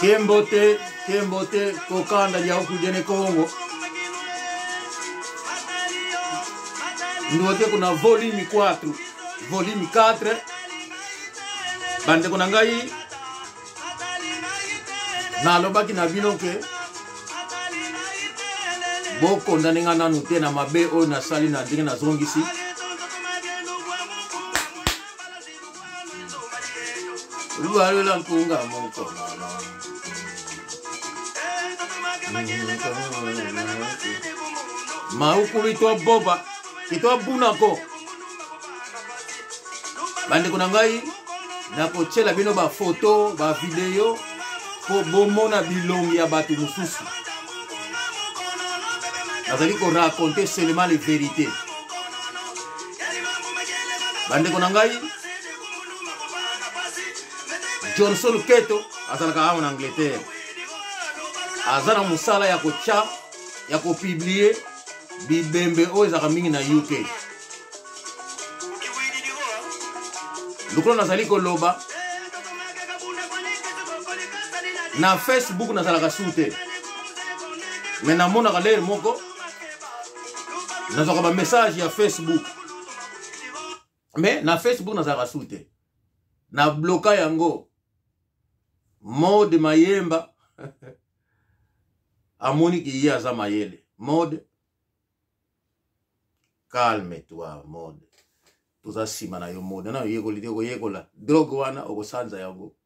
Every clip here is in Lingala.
Kembo te, kembo te, kokanda lya okudene Kongo. Ndote kuna volume 4, volume 4. Bandeko na ngai, nalobaki na bino ke bokondane nga nanu te na mabe oyo nasali na ndenge nazongisi. Lualola mpunga mokomama. Maukulu itwa boba itwa bunako. Bandeko na ngai, nakotyela bino bafoto, bavideo mpo bomona bilongi ya bato mosusu. Nazali koraconte seulement les vérités. Bandeko na ngai, Johnson Keto azalaka awa na Angleterre, aza na mosala ya kotya ya kopublie bibembe oyo ezalaka mingi na UK. Lokola nazali koloba na Facebook, nazalaka su te, me namonaka lere moko nazwaka bamessage ya Facebook, me na Facebook nazalaka su te, na bloka yango. Mode Mayemba amoni ki ye aza mayele. Mode, calme toi Mode, toza nsima na yo Mode. Na oyekoli te, okoyekola drogue wana, okosanza yango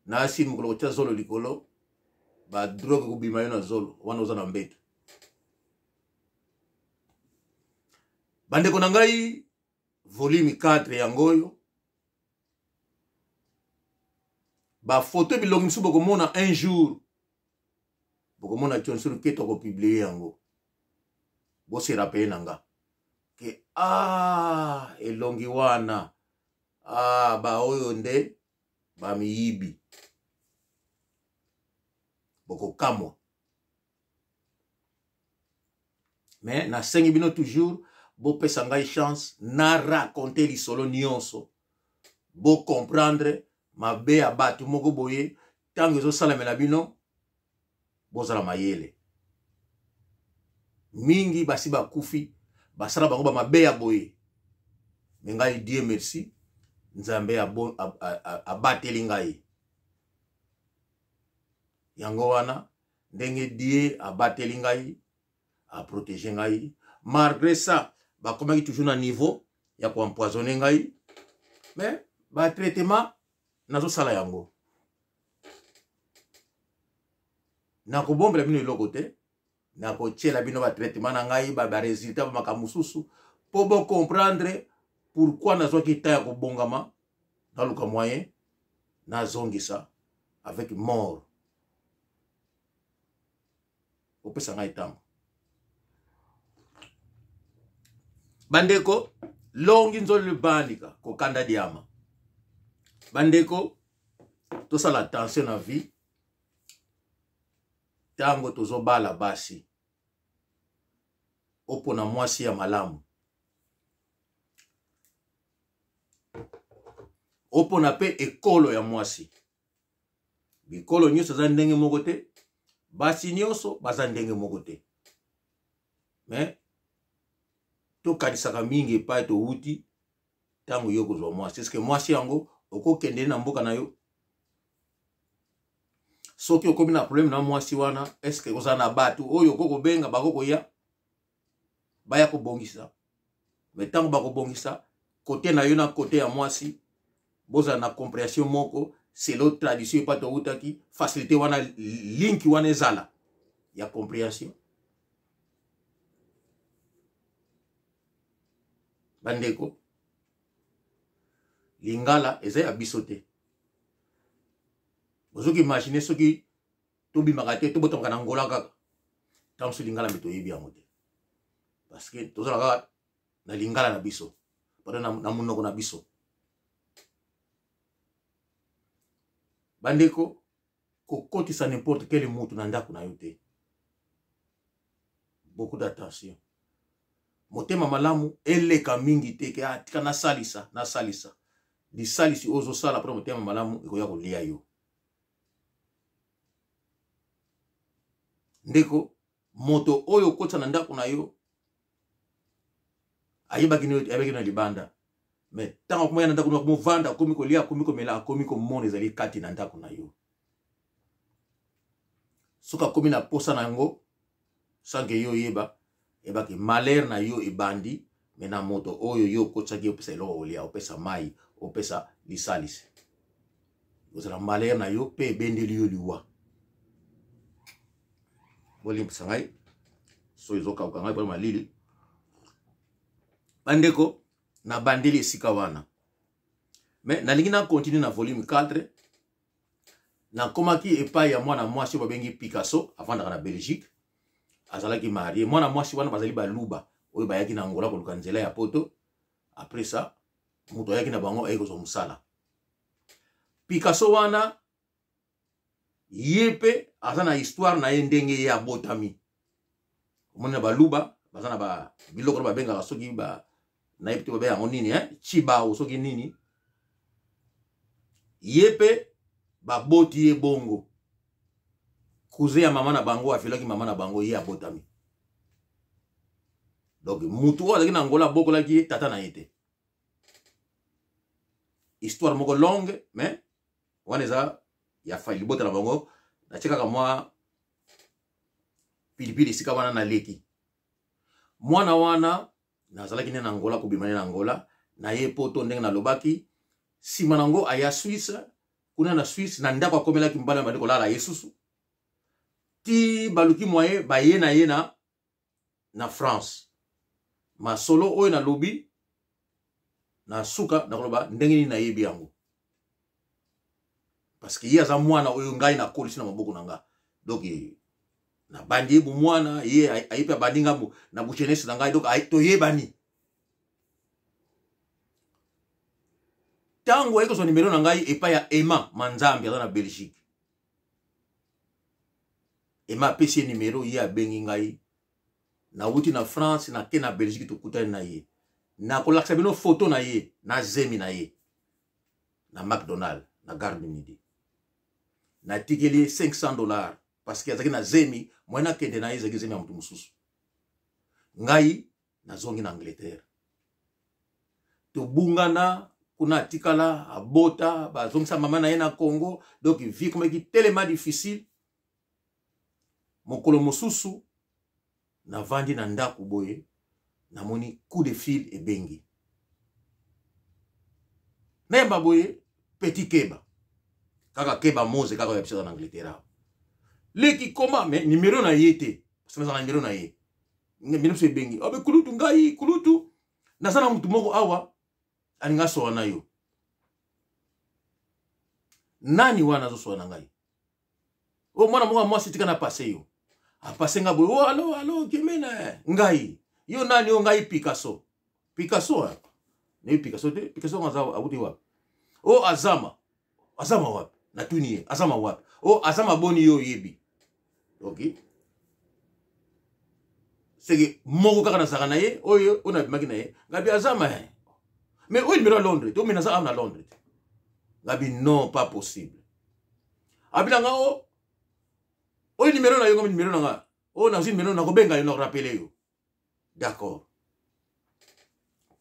na asili mokolo kotia zolo likolo, ba drogue kobima yo na zolo wana oza na mbeto. Bandeko na ngai, volume 4 yango oyo, bafoto bilongi mosusu bokomona un jour, bokomona Johnson Luketo akopublie yango, bose rappeler na nga ke ah, elongi wana, ah, baoyo nde bamiyibi, bokokamwa. Mais nasengi bino toujours bopesa ngai chance na raconte lisolo nyonso, bocomprendre mabe ya bato moko boye ntango ezosalamela bino, bozala mayele mingi. Basi bakufi, basala bango bamabe ya boye, me ngai, Dieu merci, Nzambe abateli ngai. Yango wana ndenge Dieu abateli ngai, aprotege ngai, malgré ça bakomaki toujours na niveau ya koempoisonne ngai, mais batraitement nazosala yango. Nakobombela bino eloko te, nakotiela bino batraitement na ngai, baresultat, bamakambo mosusu, mpo bocomprendre pourquoi nazwaki ta ya kobongama, naluka moyen nazongisa avec mort. Opesa ngai ntango, bandeko. Longi nzoli libandika kokanda diama. Bandeko, tosala attention na vie ntango tozobala basi. Opona mwasi ya malamu, opona mpe ekolo ya mwasi. Bikolo nyonso eza ndenge moko te, basi nyonso baza ndenge moko te, me tokanisaka mingi epai towuti. Ntango yo kozwa mwasi, eske mwasi yango okokende na mboka na yo? Soki okomi na problème na mwasi wana, eske ozala na bato oyo okoki kobenga, bako koya baya kobongisa? Me ntango bakobongisa, kote na yo na kote ya mwasi bozala na comprehension moko selo tradition epa towutaki, facilité wana, link wana ezala ya comprehension. Bandeko, lingala eza ya biso te. Bozoki imagine soki tobimaka te, tobotamaka na Ngola kaka, ntango mosusu lingala mpe toyebi yango te, parce que tozala kaka na lingala na biso, pardon, na monoko na biso. Bandeko, kokotisa n'importe quel mutu na ndako na yo te. Beaucoup d'attention. Motema malamu eleka mingi te ke atika, ah, nasalisa nasalisa. Lisalisi oyo ozosala mpona motema malamu ekoya kolia yo. Ndeko, moto oyo okotisa na ndako na yo ayebaki ayebaki na libanda, me ntango akomaya na ndako na movanda, akomi kolia, akomi komela, akomi komona ezali kati na ndako na yo. Soki akomi na posa na yango sanke yo oyeba, ebaki malheur na yo ebandi. Me na moto oyo yo okotisaki, opesa eloko kolia, opesa mai, opesa lisalisi, ozala malheur na yo mpe ebendeli yo liwa. Bolimbisa ngai so ezokauka ngai mpona malili. Bandeko, nabandeli esika wana, me nalingi na continue na volume 4. Nakomaki epai ya mwana mwasi oyo babengi Picasso, afandaka na Belgique, azalaki marie. Mwana mwasi wana bazali baluba oyo bayaki na Angola koluka nzela ya poto. Après ça, moto ayaki na bango ayaki kozwa mosala. Picasso wana ye mpe aza na histoire na ye, ndenge ye abotami. Omoni, na baluba baza na ba biloko na babengaka, soki ba nayebi te babenga yango nini, eh? Chibao soki nini. Ye mpe baboti ye bongo, cousin ya mama na bango afelaki mama na bango, ye abotami. Donc mutu oyo azalaki na Angola abokolaki ye tata na ye te. Histoire moko longue, mais wana eza ya fa libota na bango. Natie kaka mwa pilipili esika wana. Naleki mwana wana, nazalaki nde na Angola, kobima nde na Angola na ye poto. Ndenge nalobaki, nsima nango aya Suisse. Kuna na Suisse, na ndako akomelaki mobali, bandi kolala ye susu ti baluki mwaye baye na ye na France. Masolo oyo nalobi na suka, nakoloba ndenge nini nayebi yango, parce que ye aza mwana oyo ngai nakolisi na maboko na nga. Donc nabandi ye bomwana, ye aye mpe abandi nga na bujenese na ngai. Donc toyebani. Ntango aye kozwa nimero na ngai epai ya Emma Manzambi, aza na Belgique, Emma apesi ye nimero, ye abengi ngai. Nawuti na France, nake na Belgique, tokutani na ye. Nakolakisa bino foto na ye na zemi na ye na McDonald na Gare du Midi. Natikeli ye 500 $, parce que azalaki na zemi, moye nakende na ye ezalaki zemi ya moto mosusu. Ngai nazongi na Angleterre, tobungana kuna, atikala abota, bazongisa mama na ye na Congo. Donc vie ekomaki tellement difficile. Mokolo mosusu navandi na ndako boye, namoni coup de fil ebengi, nayamba boye, petit Keba kaka, Keba Mose kaka oyo biso aza na Angleterre awa. Leki koma me nimero na ye te, parce naza na nimero na ye. Bino biso ebengi obe kulutu, ngai kulutu naza na mutu moko awa alinga asola na yo. Nani wana azosola na ngai? O mwana moko ya mwasi, tika na pase yo. Apase nga boye: o alo, alo, Gemena, ngai yo nani? O ngai Picasso. Picasso nayebi Picasso te. Picasso aza awuti wapi? O azama, azama wapi? Natuni ye azama wapi. O azama boni, yo oyebi? Ok, seke moko kaka nazalaka na ye oyo oyo nabimaki na ye. Ngabi azama ye, mais oyo nimero ya Londres te, omena aza awa na Londres te. Ngabi non, pas possible. Abilanga o oyo nimero na yo, ngomi nimero na nga oyo nazwi nimero, nakobenga yo, nakorapele yo. D'accord.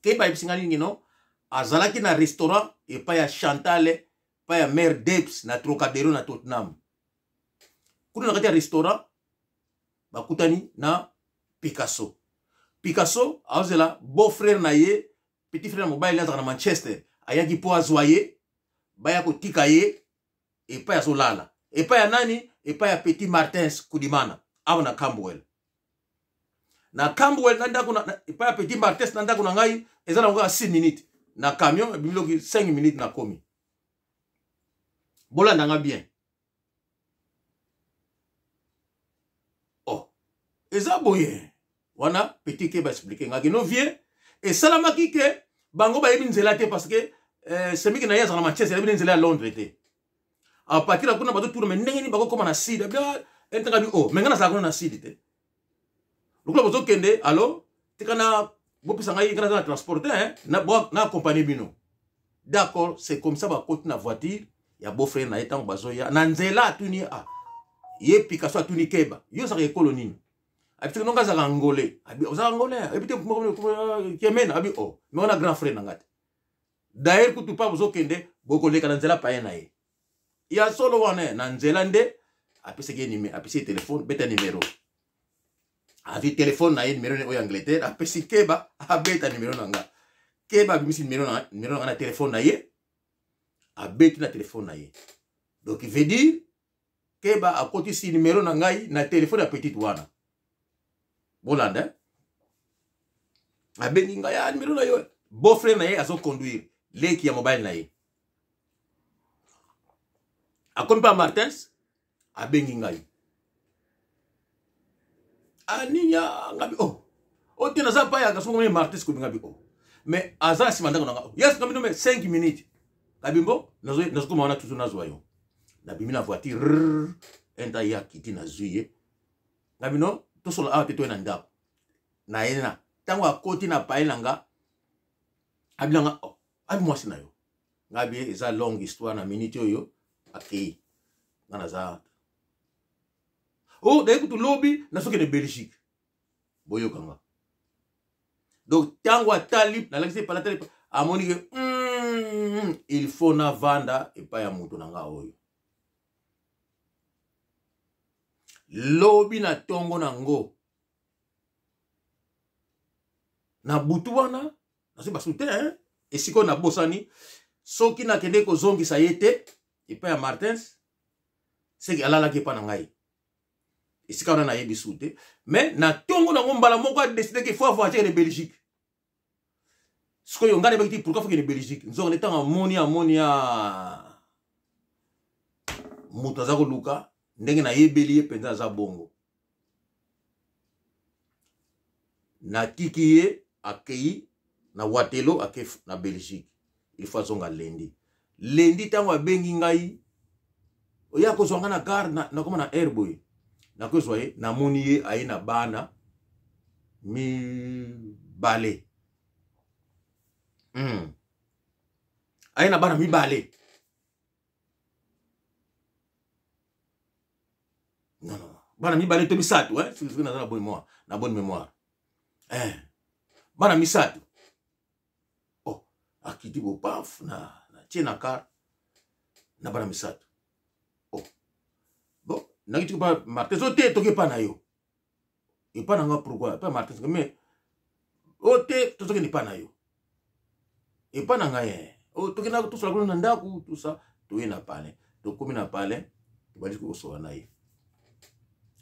Ke bayebisi nga nini? No, azalaki na restaurant epai ya Chantal, epai ya mare Debs na Trocadero na Tottenham. Kuna na kati ya restaurant bakutani na Picasso. Picasso azela beau frère na ye, petit frère na mobali azalaka na Manchester, ayaki mpo azwa ye, baya kotika ye epai azolala epai ya nani? Epai ya petit Martins Kudimana awa na Camberwell. Na Camberwell na ndako epai ya petit Martins na ndako na ngai eza na kaka 6 minutes na camion, ebimi loki 5 minutes nakomi. Bolanda nga bien. Oh, eza boye wana, petit ke baexplike ngaki no vie esalamaki ke bango bayebi nzela te, parce que semiki na ye azala na Manchester, ayebi nzela ya Londres te. A partir ya kuna bazotuna me ndenge nini bakokóma na sud. Entanga bi o me ngai nazala kuna na sud te. Lokola bozokende, alo tika na bopesa ngai, ngai naza na transport te, na accompagne bino. D'accord, c'est comme ça bakoti na voiture ya beau frère na ye. Ntango bazoya na nzela, atuni a ye Picasso, atuni Keba: yo ozalaka ekolo nini? Abi soki nonga azalaka Angolais. Abi ozalaka Angolais, ayebi te kemena. Abi o mais wana grand frère na nga te. D'ailleurs kutu mpa bozokende, bokoleka na nzela paye na ye. Ya solo wana, na nzela nde apesaki ye numéro, apesi ye telefone: beta numero. Azwi telefone na ye, numero oyo Angleterre, apesi Keba: abeta numero na nga. Keba abimisi numero na nga na telefone na ye, abeti na telefone na ye. Donc veut dire Keba akotisi numero na ngai na telefone ya petite wana. Bolanda, abengi ngai ya numero na yo. Beau frère na ye azoconduire, leki ya mobali na ye. Akomi mpa Martins, abengi ngai aninya ngabi oh o te, naza pa ya kasongo me Martins kobi ngabi oh mais aza na nsima ndako na nga. Yes, ngabi no mais 5 minutes. Ngabi mbo nazokoma wana tutu, nazwa yo. Nabimi na voiture, enta ye akiti, nazwi ye. Ngabi no tosola awa te, toye na ndako na ye. Na ntango akoti na paye na nga, abilanga oh, abi mwasi na yo. Ngabi eza longue histoire, na minute oyo akei, nga naza oh daye kutu lobi nazokende Belgique. Boyoka nga. Donc ntango atali, nalakisi epala, atali, amoni ke il faut navanda epai ya moto na nga oyo. Lobi na ntongo nango, na butu wana nazwi basu te esika oyo nabosani. Soki nakende kozongisa ye te epai ya Martins, seki alalaki epai na ngai esika wana, nayebi su te. Mais na ntongo nango, mbala moko adécider ke faut avoyager na Belgique. Sikoyo ngai nayebaki te pourquoi faut kende Belgique. Nzonga nde ntango amoni ya moto aza koluka, ndenge nayebeli ye mpenza aza bongo, natiki ye, akei na Watelo, ake na Belgique. Il faut azonga lundi. Lundi ntango abengi ngai, oya kozwa ngai na gare, nakoma na aire boye, nakozwa ye. Namoni ye aye na bana mibale. Aye na bana mibale. Non, non, bana mibale to misato, eh? Soki naza na bonne mémoire, na bonne mémoire, eh. Bana misato. Oh, akiti bo paf na tie na car na bana misato. Oh bon, nakiti pa Martin so te, toki epa na yo, epa na nga. Pourquoi epa Martin? Mais o te, tozokende epa na yo, epa na ngai. Eh. O tokenda tosola kuna na ndako, tout ça. Toye na palais, tokomi na palais, tobandi kosola na ye.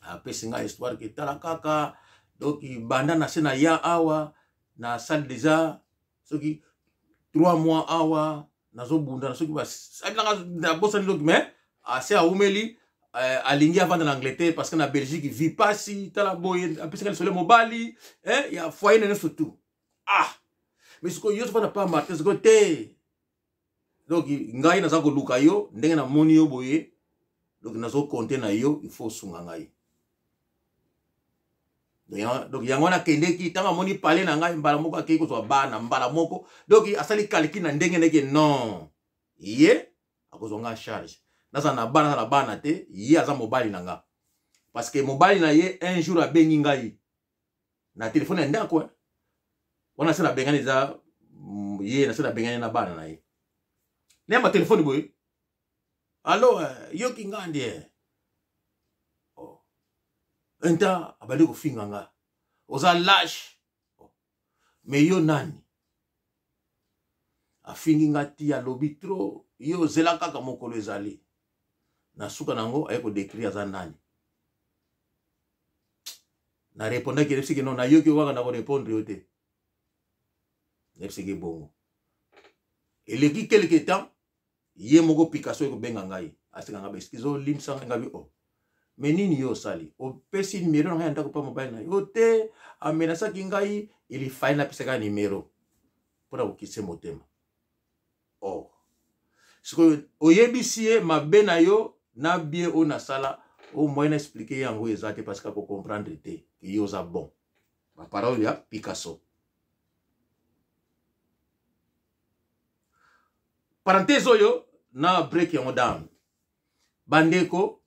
Apesi ngai histoire ke tala kaka, donc banda na se na ya awa, nasali déjà soki 3 mois awa, nazobunda na soki basalilanga, nabosani. Donc mais ase awumeli, alingi avanda na Angleterre parce que na Belgique vie pasi. Tala boye, apesaka lisolo mobali, eh, ya foyer na nyonso tout. Ah mais sikoyo yo sofanda pa Martin sikoyo te. Donc ngai naza koluka yo, ndenge namoni yo boye, donc nazokonte na yo, il faut osunga ngai. Donc yango wana akendeki. Ntango amoni pale na ngai, mbala moko akei kozwa bana mbala moko. Donc asali calcul na ndenge ndenge non, ye akozwa nga charge, nazala na bana, naza na bana te, ye aza mobali na nga. Parce que mobali na ye un jour abengi ngai na telefone ya ndako wana, se nabengani eza ye, na se nabengani na bana na ye, nayamba telefone boye: allo, yoki ngandi eh. Oh. Nta abandi kofinga nga: oza lâche. Oh. Mais yo nani? Afingi nga ti alobi trop: yo ozela kaka mokolo ezali na suka nango. Aye kodécrire aza nani. Na répondaki, yebisiki non, nayoki kaka, na korépondre yo te. Nayebisiki bongo. Eleki quelque temps, ye moko Picasso ekobenga ngai, aseka ngai: baexcuse, olimisa ngai. Ngabi o mais nini yo osali? Opesi nimero na ngai ya ndako mpa mobali na yo te. Amenasaki ngai, il fallait napesaka nimero mpona kokitisa motema. Oh, sikoyo oyebisi ye mabe na yo na bien oyo nasala o moyen na expliquer yango eza te, parce que akocomprendre te ke yo oza bon. Baparole ya Picasso. Parenthèse oyo na break yango down. Bandeko,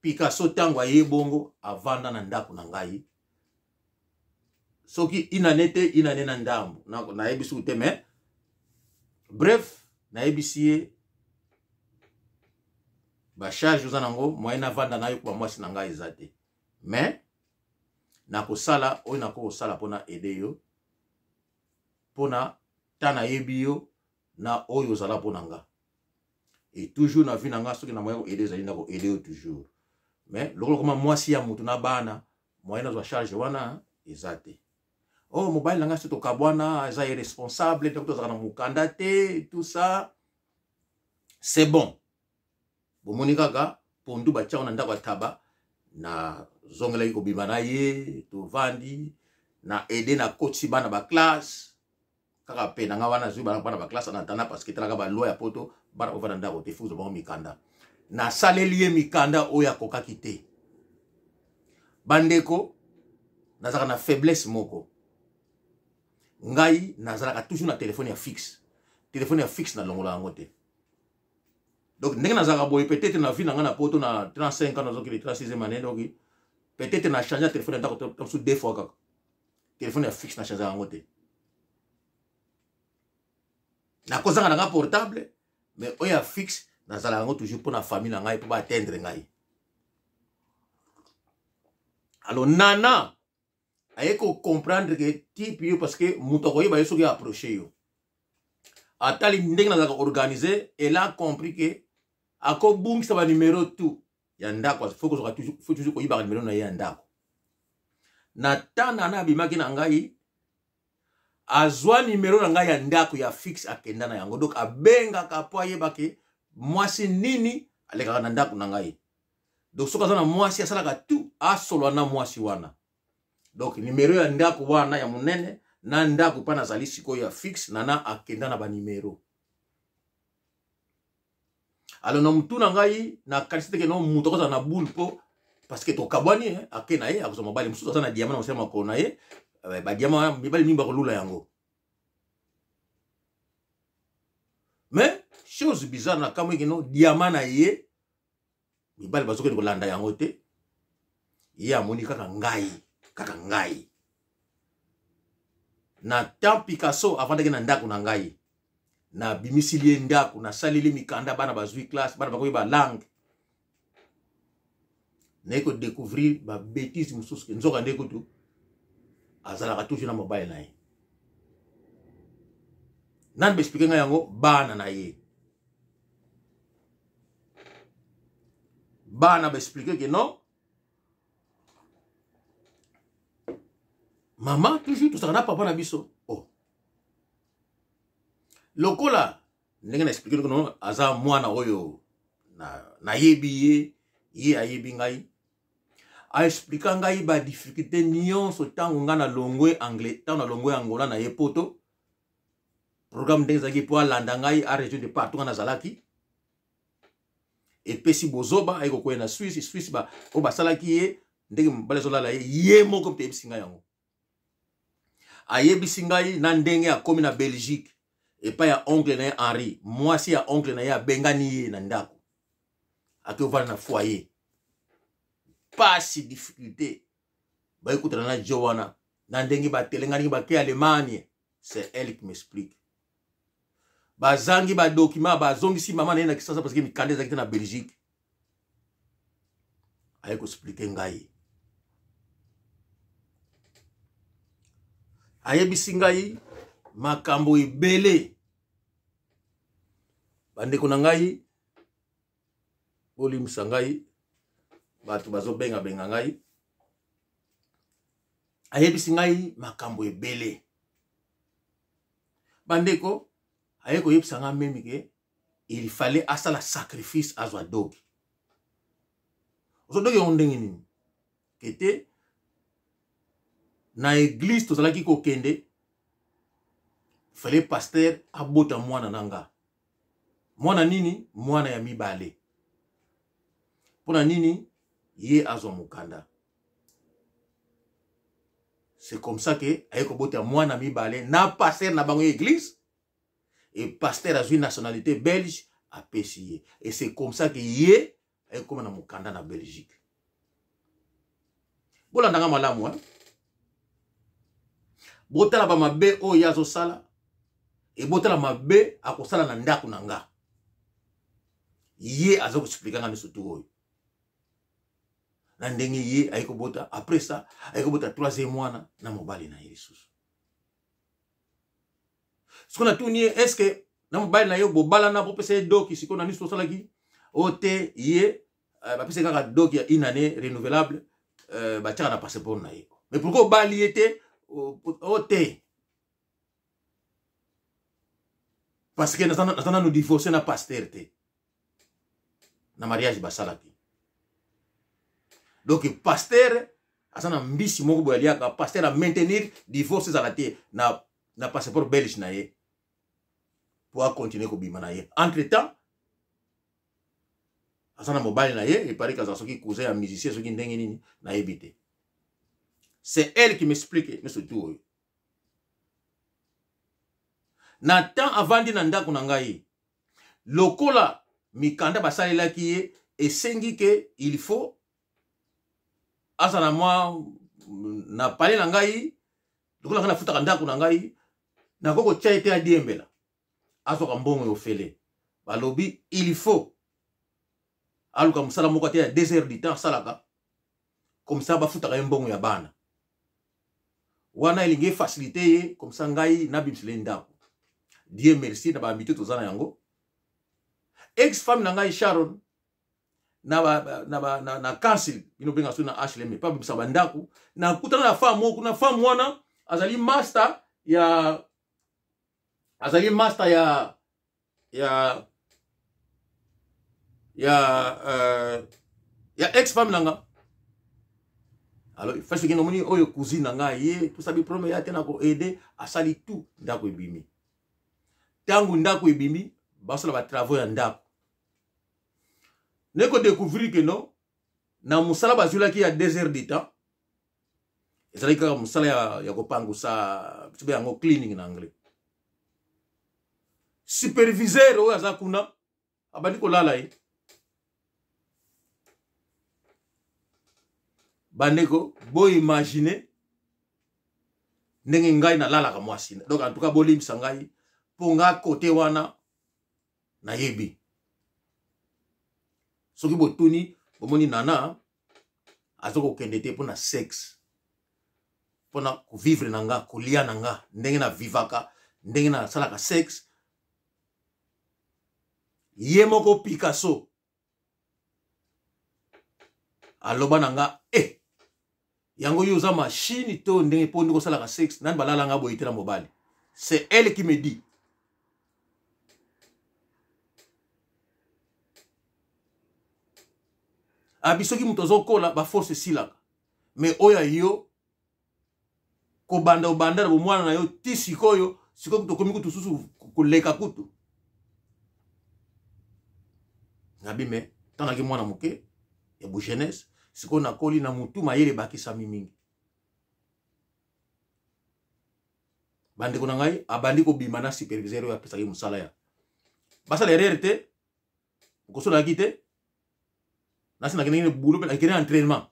Picasso ntango aye bongo avanda na ndako na ngai soki inane te inane na ndambo, nayebisi te, mais bref, nayebisi ye bacharge oza nango, moyen navanda na yo kuba mwasi na ngai eza te, mais nakosala oyo nakokosala mpona aide yo, mpona ta nayebi yo na oyo ozala mpo na nga. Et toujours na vie na nga, soki na moyen koaide ezali, na koaide yo toujours, mais lokola koma mwasi ya motu na bana, moyen nazwa charge wana eza te. Oh, mobali na nga soki tokabwana eza irresponsable, ntango tozalaka na mokanda te, tout ça, c'est bon. Bomoni kaka pondu batiango na ndako ya taba. Nazongelaki kobima na ye, tovandi na aide, na kotisi bana baklasse kaka mpe na nga wana azwi bana baklasse en attendant, parce que etalaka baloi ya poto, bana bovanda ndako te, fuzo bango mikanda. Nasaleli ye mikanda oyo akokaki te. Bandeko, nazalaka na faiblesse moko. Ngai nazalaka toujours na telefone ya fixe. Telefone ya fixe nalongola yango te. Donc ndenge nazalaka boye, peut-être na vie na ngai na poto na 35 ans, nazokende 36e année, donc peut-être na change ya telefone ya ndako mosusu deux fois kaka. Telefone ya fixe na change yango te. Nakozanga na nga portable, mais oyo ya fixe nazalaka yango toujours mpo na famille na ngai, mpo baatteindre ngai. Alors nana aye kocomprendre ke type yo, parce que moto akoyeba ye soki approche yo, atali ndenge nazalaka organise, elle a compris ke akobungisa banumero tout ya ndako. Faut kozwaka toujours, faut toujours koyibaka numero na ye ya ndako. Na temps nana abimaki na ngai, azwa numero na ngai ya ndako ya fixe, akenda na yango. Donc abengaka mpo ayeba ke mwasi nini alekaka na ndako na ngai. Donc soki aza na mwasi, asalaka tout asolwa na mwasi wana. Donc numero ya ndako wana ya monene na ndako mpa nazali sikoyo ya fixe, nana akenda na banumero. Alors na mutu na ngai nakanisi teke no moto akozala na boule mpo parce que tokabwani, eh, ake na ye akozwa mobali mosusu aza na diama na mosala makolo na ye, eh, badiama mibali mingi bakolula yango. Mais chose bizarre, na kamwe kino diama na ye mibali bazokende kolanda yango te. Ye amoni kaka ngai, kaka ngai. Na temps Picasso avandaki na ndako na ngai, nabimisili ye ndako, nasaleli mikanda, bana bazwi classe, bana bakoyeba langue. Naye kodécouvrir babétise mosusu ke nzoka nde kutu azalaka toujours na mobali na ye. Nani baexplike ngai yango? Bana na ye. Bana baexplike ke non, mama, toujours tozalaka na papa na biso. Oh, lokola ndenge na explike no, aza mwana oyo nayebi ye, ye ayebi ngai, aexplika ngai badifficulté nyonso ntango ngai nalongwe anglais, ntango nalongwe Angola na ye poto, programme ndenge ezalaki mpo alanda ngai a région de partout ngai nazalaki. Epesi bozoba, aye kokwea na Swisse. Swisse ba oyo basalaki ye ndenge mobali azolala ye, ye moko mpe ayebisi ngai yango. Ayebisi ngai na ndenge akomi na Belgique epai ya oncle na ye Henri. Mwasi ya oncle na ye abengani ye na ndako, ake ovanda na foyer, pasi, difficulté, bayekutana na jo wana na ndenge batelengani bake Allemagne. C'est elle qui m'explique. Bazangi badocument, bazongisi mama na ye na Kisasa parce que mikanda ezalaki te na Belgique. Aye koexplike ngai, ayebisi ngai makambo ebele. Bandeko na ngai, bolimbisa ngai, bato bazobengabenga ngai. Ayebisi ngai makambo ebele, bandeko. Aye koyebisa ngai meme ke il fallait asala sacrifice, azwa doki. Ozwa doki yango ndenge nini? Kete na église tozalaki kokende, fallait pasteur abota mwana na nga. Mwana nini? Mwana ya mibale. Mpona nini? Ye azwa mokanda. C'est comme ça ke aye kobota mwana mibale na pasteur na bango ya église. Et pasteur azwi nationalité belge, apesi ye. Et c'est comme ça que ye ayekoma na mokanda na Belgique. Bolanda nga malamu, hein? Botala ba mabe oyo ye azosala, e botala mabe akosala na ndako na nga. Ye aza koexplike nga nyonso tu oyo na ndenge ye aye kobota. Après ça aye kobota troisième mwana na mobali na ye lisusu. Sikoyo natuni ye, est ce que na mobali na yo bobalana, bopesa ye doki? Sikoyo na miso tosalaki oyo te, ye bapesa kaka doki ya une année renouvelable, batiaka na passeport na ye. Mais pourquoi obali ye te? Oyo te, parce que naza nanu divorce na pasteur te, na mariage basalaki. Donc pasteur aza na mbisi moko boye aliaka. Pasteur a maintenir divorce ezala te na passeport belge na ye po acontinue kobima na ye. Entre temps aza na mobali na ye, epariki aza soki cousin ya musicien, soki ndenge nini, nayebi te. C'est elle qui m'explique nyonso tu oyo. Na temps avandi na ndako na ngai, lokola mikanda basalelaki ye esengi ke il faut azala mwa na pale na ngai, lokola ngai nafutaka ndako na ngai, nakoki kotya ye te adiembela, azwaka mbongo ya ofele. Balobi il faut aluka mosala moko ate ya 2 heures du temps asalaka, comme ça bafutaka ye mbongo ya bana wana, elingi efacilite ye, comme ça ngai nabimisela ye ndako. Dieu merci, na baambitie toza na yango. Ex femme na ngai Sharon na council, bino benga so na HLM, pa bimisa bandako, nakutana na femme moko. Na femme wana azali master ya, azali master ya ex femme na nga. Alors fasi kende omoni oyo cousine na nga ye tosabi problème ya te na koaide, asali tout, ndako ebimi. Ntango ndako ebimi, basala batravaux ya ndako, naye kodécouvrir ke non, na mosala bazwilaki ya 2 heures du temps ezalaki kaka mosala ya kopangusa, biso yango cleaning na anglais. Superviseur oyo aza kuna abandi kolala ye. Bandeko, boimagine ndenge ngai nalalaka mwasi. Donc en tout cas bolimbisa ngai mpo nga kote wana nayebi. Soki botuni, bomoni nana aza kokende te mpona sexe, mpona kovivre na nga, kolia na nga, ndenge na vivaka, ndenge nasalaka sexe. Ye moko Picasso aloba na nga e yango yo oza machine to ndenge mpo ndenge osalaka sexe nani balala nga boye te na mobali. C'est elle qui me dit. Abi soki moto azokola, baforce esilaka, mais oyo yo kobanda obanda na bomwana na yo ti sikoyo, sikoyo tokomi kutu susu koleka kutu. Nabi me ntango naki mwana moke ya bojeunesse, sikoyo nakoli na motu, mayele ebakisami mingi. Bandeko na ngai, abandi kobima na superviseur oyo apesaki mosala ya basala erreur te, okosolaki te. Nasi nakendeki boulot mpe nakende entraînement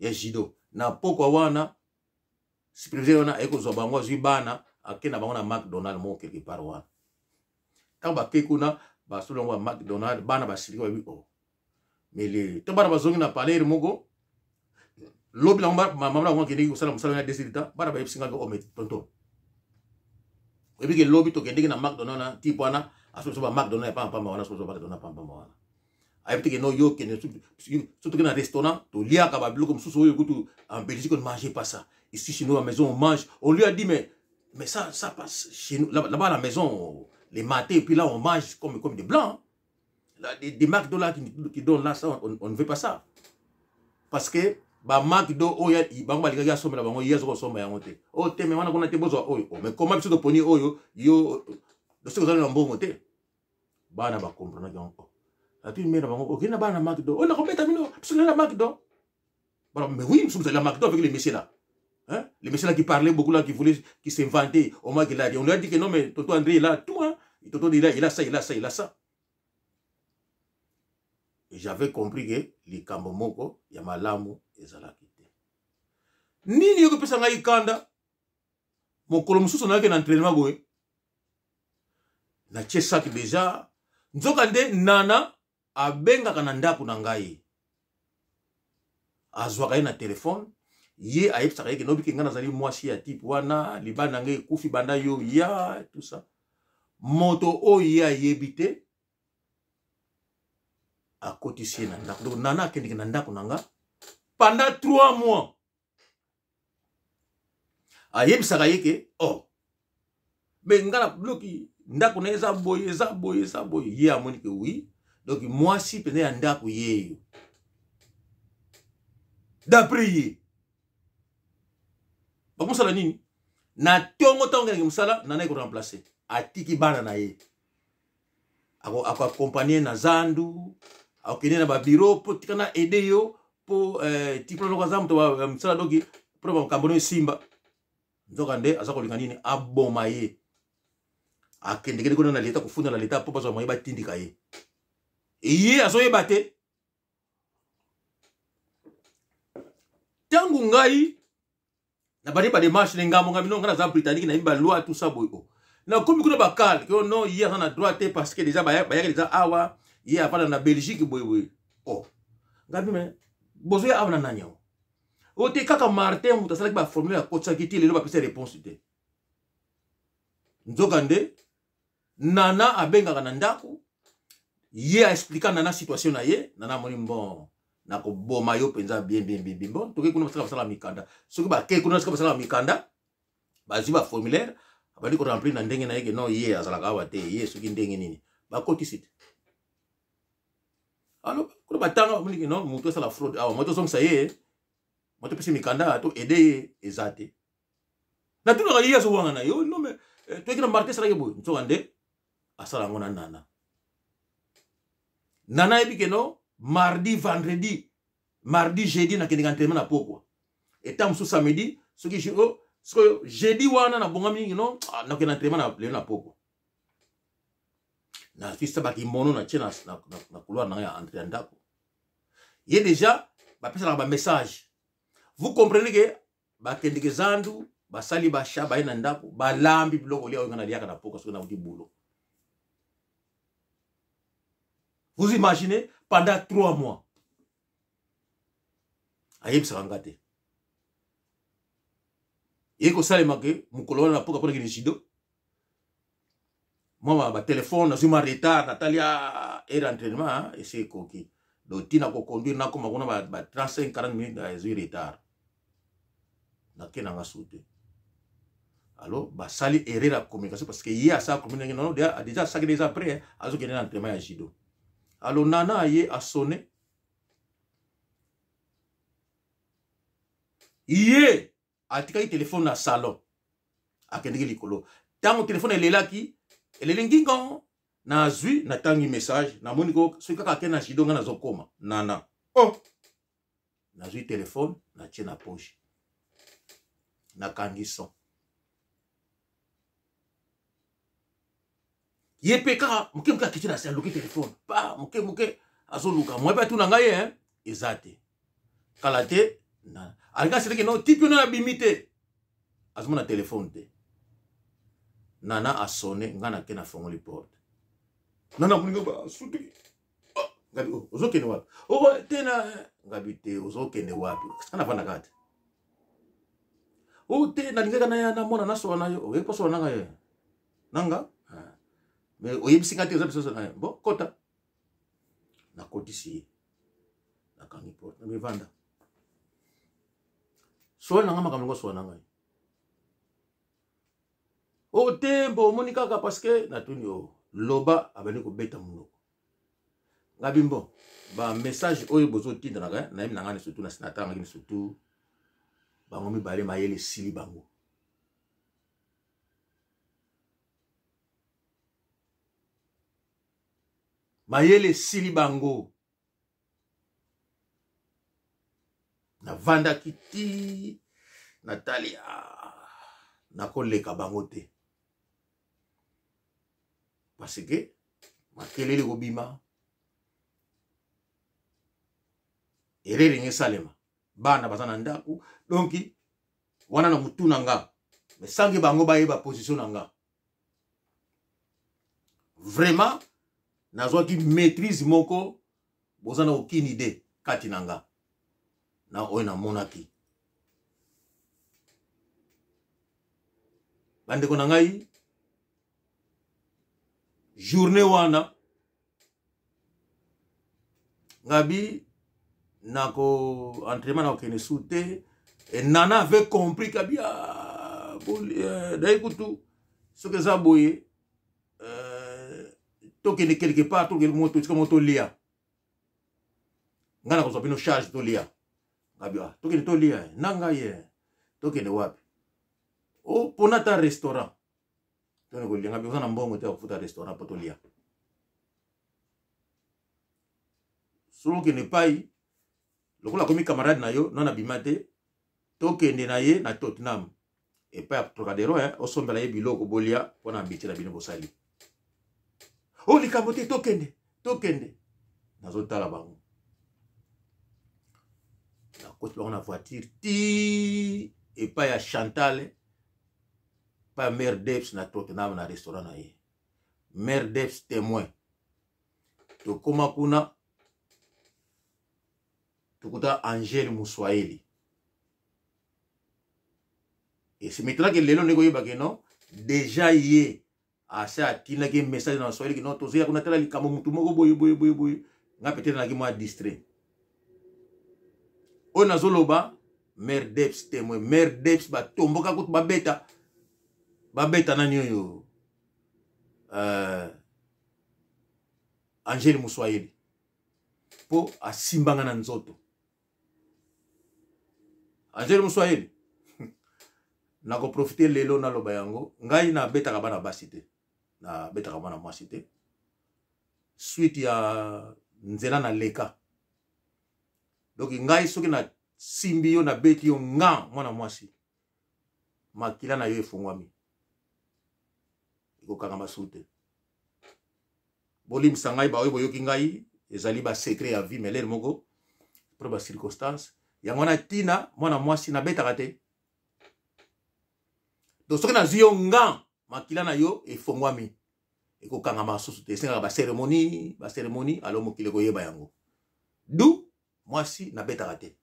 ya judo na pokwa wana. Superviseur wana aye kozwa bango, azwi bana, ake na bango na McDonald moko quelque part wana. Ntango bake kuna, basolo yango ya McDonald, bana basiliki, babi o oh. Mais le ntango bana bazongi na palere moko, lobi nango mama na bango akendeki kosala mosala ya desirita, bana bayebisi ngai: "Oh mais tonton, oyebi ke lobi tokendeki na McDonald na type wana, asoso ba McDonald ya pampamba wana, soso McDonald pampamba wana, ayebi te ke no yo kende so toke na restaurant, toliaka babiloko mosusu oyo kutu en Belgique on ne mange pas ça. Ici chez nous à la maison on mange." On lui a dit: Mais ça passe chez nous là-bas à la maison les matins, et puis là on mange comme des blancs là, des McDo là qui donnent là, ça on ne veut pas ça." Parce que ba McDo oyo bango balingaki asombela bango, ye aza kosomba yango te. Oyo te, me wana kuna te, bozwa oyo. Oh, mais comment biso toponi oyo, yo soki ozali na mbongo te? Bana bakomprenaki yango. Atuni mère na bango: "Okende na bana na McDo oyo, nakobeta bino, biso na McDo?" Bana: "Mais oui, biso tozali na McDo avec les messieurs là." Hein? Le monsieur là qui parlait beaucoup là, qui voulait, qui s'inventait, au moins qu'il a dit. On lui a dit que non, mais Tonton André, il a tout, hein. Tonton, il a, il a ça, il a ça, il a ça. Et j'avais compris que likambo moko ya malamu ezalaki te. Nini ekopesa ngai kanda? Mokolo mosusu nayaki na entraînement boye. Natie sac déjà. Nzoka nde Nana abengaka na ndako na ngai. Azwaka ye na telefone. Ye ayebisaka ye ke nobiki ngai nazali mwasi ya type wana, libala na ngai ekufi banda yo ya tout ça. Moto oyo ye ayebi te akotisi ye na ndako. Donc Nana akendeke na ndako na nga pendant 3 mois. Ayebisaka ye ke oh mais nga na bloki ndako na ye eza boye, eza boye, eza boye. Ye amoni ke oui, donc mwasi mpenza ya ndako yeyo d'après ye bakosala nini na tongo ntango akendeke mosala, Nana ekoremplace, atiki bana na ye, akoakompagne na zandu, akokende na babiro mpo tika na aide yo mpo tipo noko aza moto ya mosala, doki mpo makambo no esimba. Nzoka nde aza kolinga nini? Aboma ye. Akendekende kuna na leta kofunda na leta mpo bazwa moye batindika ye. Ye azoyeba te. Ntango ngai nabandi bademarche na ngambo ngai bino, ngai naza britannique, nayebi baloi tout ça boye. O nakomi kuna bakale ke non, ye aza na droit te parce que déjà bayaki déjà awa, ye avanda na Belgique boye boye. O ngai bime bozoya awa na nani yango? O te, kaka Martin moto asalaki baformule, akotisaki ti lelo bapesa réponse te. Nzoka nde Nana abengaka na ndako, ye aexplika Nana situation na ye. Nana amoni bon, nakoboma yo mpenza bien bien bien bien. Bon, toke kuna basala basala mikanda. Soki bakei kuna sika basala mikanda, bazwi baformulaire, abandi koremplir na ndenge na ye ke non, ye azalaka awa te, ye soki ndenge nini bakotisi te. Alors kuna batanga, bamoni ke non, moto asala fraude awa, moto ozongisa ye, moto opesi mikanda to aide ye eza te. Natunaka ye, azowanga na ye non, mais toyeki na Martin asalaki boye. Nzoka nde asala yango na Nana. Nana ayebi ke no, mardi, vendredi, mardi, jeudi nakendeka entraînement na pokwa, eta mosusu samedi, soki oh, sikoyo jeudi wana nabongami mingi no, ah, nakende entraînement na lelo na pokwa, nafisa bakimono natie na, na, na, na couloir na ngai ya entrée ya ndako. Ye déjà bapesanaka bamessage. Vous comprenez ke bakendeke zandu, basali basha, baye na ndako, balambi biloko lia oyo ngai naliaka na poka soki nauti boulot. Vous imaginez, pendant 3 mois ayebisaka nga te. Ye kosalema ke mokolo wana na poka mpona kende judo, mwa batelefone, nazwi mwa retard, natali heure entraînement esi ekoki, donc ntina koconduire nakoma kuna ba 35 40 minutes, ezwi retard, nake nanga su te. Alors basali erreur ya communication parce que ye asala communication non, déjà asaki déjà prêt, azokende na entraînement ya judo. Alors Nana ye asone, ye atikaki telefone na salon, akendeki likolo. Ntango telefone elelaki, eleli ngingo, nazwi, natangi message, namoni ko soki kaka ake na judo, ngai nazokoma. Nana oh, nazwi telefone, natie na poche, nakangi son. Ye mpe kaka moke moke akiti na se, aluki telefone pa moke moke, azoluka moye mpe atuna ngai ye eza te. Kala te alingi aseleki no tipi ono abimi te, azomona telefone te. Nana asone, ngai nake, nafongoli porte, nana moninga asutuki. Oh, ngabi oh, ozokende wapi? Oh, te na ngabi te, ozokende wapi? Sika nafandaka te. O te, nalingaka naya namona nasola na yo, oyebi kosola nanga ye nanga, mais oyebisi nga te oza biso na ye. Bon, kota. Nakotisi ye, nakangi porte, namivanda, sola nanga makambo ngo, sola na ngai. O te, mpo omoni kaka parce que natuni o loba, abandi kobeta monoko. Ngabi mbo ba message oyo bozotindanaka, nayebi na ngai surtout na natangaki surtout bango mibale, mayele esili bango. Mayele esili bango. Navandaki ti Natali, ah, nakoleka bango te parce que makelele kobima, erreur enge esalema, bana baza na ndako. Donc wana na mutu na nga, mais sange bango bayeba position na nga. Vraiment nazwaki maîtrise moko, boza na aucune idée kati na nga na oyo namonaki. Bandeko na ngai, journée wana ngabi nako entraînement, nakokende su te. E Nana avait compris kabi, ah, daye kutu soki eza boye, tokende quelque part, tokende moto tika mo tolia, ngai nakozwa bino charge, tolia. Ngabi, ah, tokende tolia na ngai ye, tokende wapi? O mpona ata restaurant tokende kolia. Ngabi, oza na mbongo te ya kofuta restaurant mpo tolia. Soki okende epai lokola akomi camarade na yo, nano abima te, tokende na ye na Tottenham epai ya Trocadero, eh, osombela ye biloko bolia mpo na ambitie na bino bosali. O likambo te, tokende, tokende. Nazotala bango, nakoti bango na voiture ti epai ya Chantal, epai ya mare Debs na Tottenham, na restaurant na ye. Mare Debs témoin. Tokóma kuna, tokuta Angele Muswahili. Esimetelaki lelo ndenge oyebaki no deja ye ase atindaki message na Swahili no tozoya kuna, tala likambo mutu moko boye boye boye boye. Nga peut-être naki mwa distrait. Oyo nazoloba, mare Debs témoin. Mare Debs batomboka kutu, babeta babeta nani oyo, Angele Muswahili, mpo asimbanga na nzoto. Angele Muswahili, nakoprofite lelo naloba yango, ngai nabetaka bana basi te, nabetaka mwana mwasi te. Suite ya nzela na leka, donc ngai soki nasimbi yo, nabeti yo, nga mwana mwasi, makila na yo efungwami, ekokangama su te. Bolimbisa ngai baoyo boyoki ngai, ezali basecret ya vie, melere moko mpo bacirconstance yango wana ntina mwana mwasi nabetaka te. Donc soki nazwi yo nga, makila na yo efongwami, ekokangama susu te. Esengaka bacérémonie, bacérémonie, alo mokili ekoyeba yango. Du mwasi nabetaka te.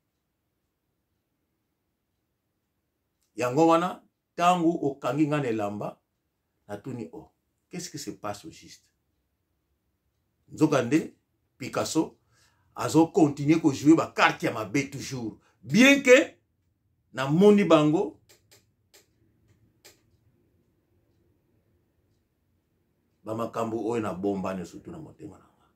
Yango wana ntango okangi ngai na elamba, natuni: "Oh, qu'est-ce qui se passe au juste?" Nzokande Picasso azokontinue kojoue bakarte ya mabe toujours, bien que namoni bango bamakambo oyo nabombani surtout na motema na nga.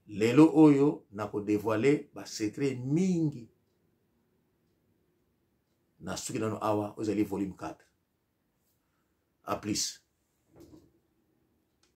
Lelo oyo nakodevoile basecret mingi. Nasuki nano awa, oyo ezali volume 4. A plus.